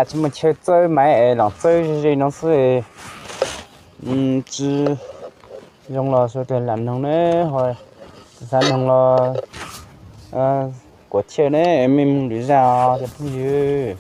Tsis muaj chaw txawb mas es los txawb ze ze no xwb. Tsis zoo los sawv daws lam noog na, ho xav noog los kuas chaw ne, mej moog lwm zaj os cov phooj ywg.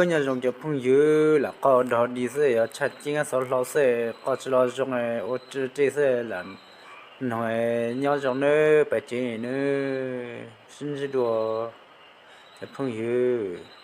Nyob zoo cov phooj ywg, lam qoj dog dig xwb, yog tshaj ceeb xov hlau xwb, qoj tsis los zoo ua rwj rwj xwb, lam noog nyob zoo nawb, pab ceev nawb, sib ntsib dua cov phooj ywg.